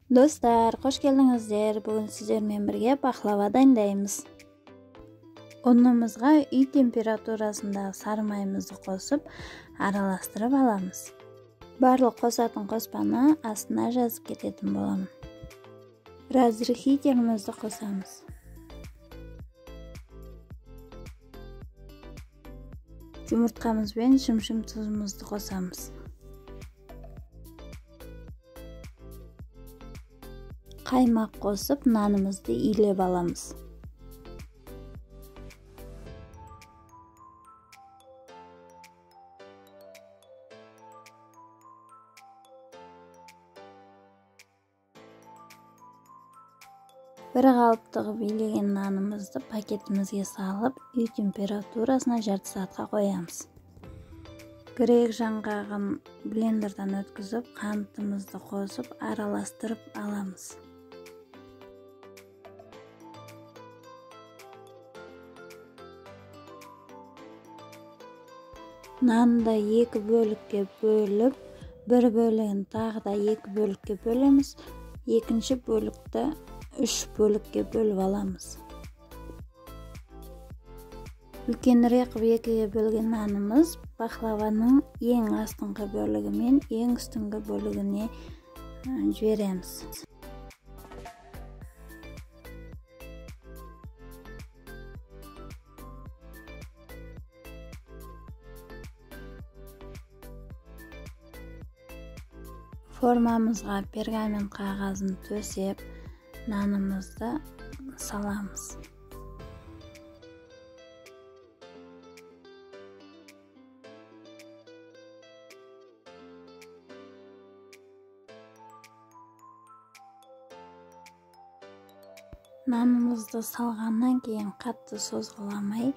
Достар, қош келдіңіздер. Бүгін сіздермен бірге пахлава дайындаймыз. Ұнымызға үй температурасындағы сары майымызды қосып, араластырып аламыз. Барлық қосатын қоспаны астына жазып кететін боламын. Разрыхителімізді қосамыз. Жұмыртқамыз бен шымшым тұзымызды қосамыз. Қаймақ қосып, нанымызды илеп аламыз. Бір қалыпты қылып илеген нанымызды пакетімізге салып, үй температурасына жарты сағатқа қоямыз. Грек жаңғағын блендерден өткізіп, қантымызды қосып, араластырып аламыз. Нанды екі бөлікке бөліп, бір бөлігін тағы да екі бөлікке бөлеміз, екінші бөлікті үш бөлікке бөліп аламыз. Үлкенірек қылып екіге бөлген нанымыз пахлаваның ең астыңғы бөлігі мен ең үстіңгі бөлігіне жібереміз. Формамызға пергамент қағазын төсеп, нанымызды саламыз. Нанымызды салғаннан кейін қатты созғыламай,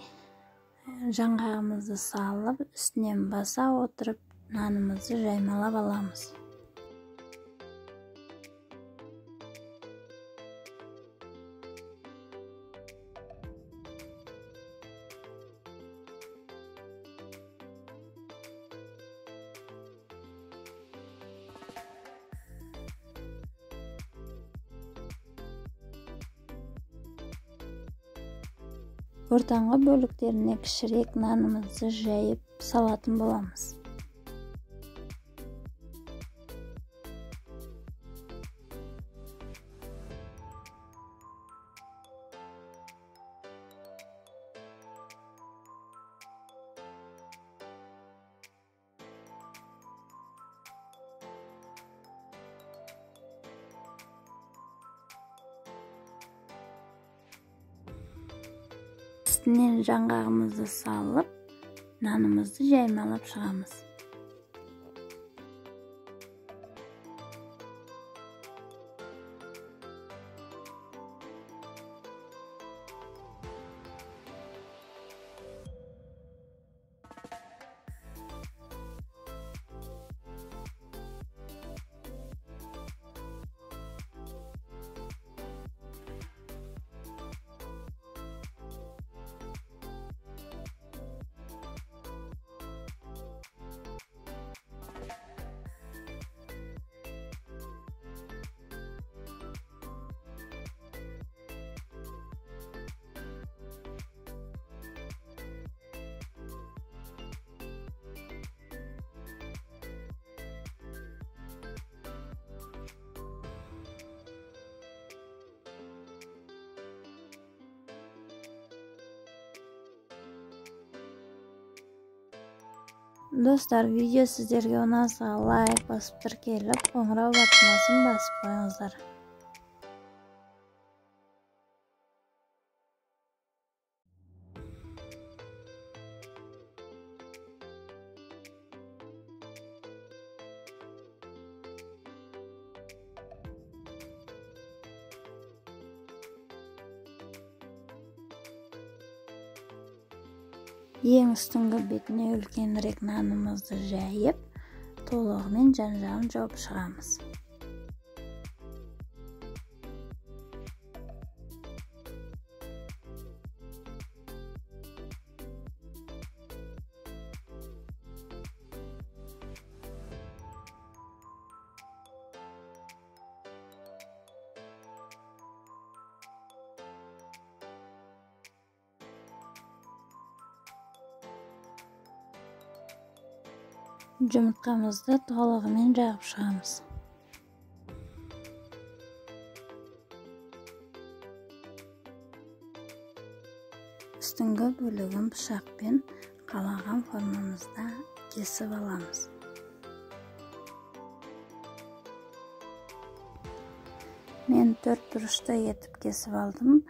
жаңғағымызды салып, үстінен баса отырып, нанымызды жаймалап аламыз. Ортаңғы бөліктеріне кішірек нанымызды жайып салатын боламыз. Үстінен жаңғағымызды салып, нанымызды жаймалап шығамыз. Достар, видео сіздерге ұнаса лайк басып тіркеліп, қоңырау батырмасын басып қойыңыздар. Ең үстіңгі бетіне үлкенірек нанымызды жайып, толығымен жан-жағын жауып шығамыз. Жұмыртқамызды толығымен жағып шығамыз. Үстіңгі бөлігін пышақпен қалаған формамызда кесіп аламыз. Мен 4 бұрышты етіп кесіп алдым.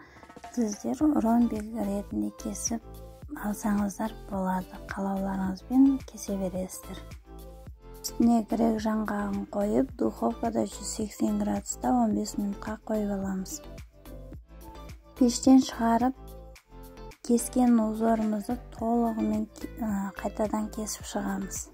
Сіздер ромбик ретінде кесіп алсаңыздар болады. Қалауларыңызбен кесе бересіздер. Үстіне грек жаңғағын қойып, духовкада 180 градуста 15 минутқа қойып аламыз. Пештен шығарып, кескен узорымызды толығымен қайтадан кесіп шығамыз.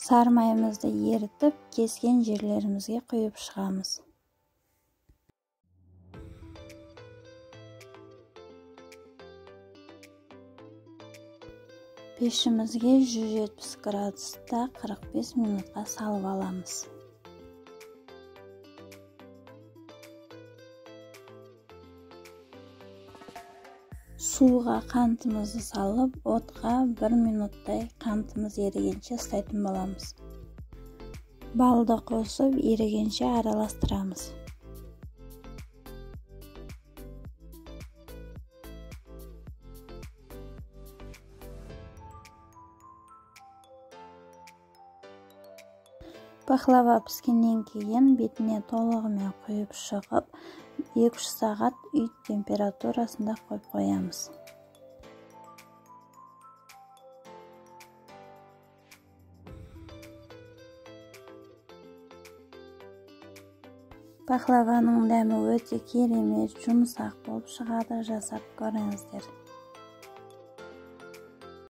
Сары майымызды ерітіп, кескен жерлерімізге құйып шығамыз. Пешімізге 170 градуста 45 минутқа салып аламыз. Суға қантымызды салып, отқа 1 минуттай қантымыз ерігенше ыстайтын боламыз. Балды қосып, ерігенше араластырамыз. Пахлава піскеннен кейін бетіне толығымен құйып шығып, 2-3 сағат үй температурасында қойып қоямыз. Пахлаваның дәмі өте керемет, жұмсақ болып шығады, жасап көріңіздер.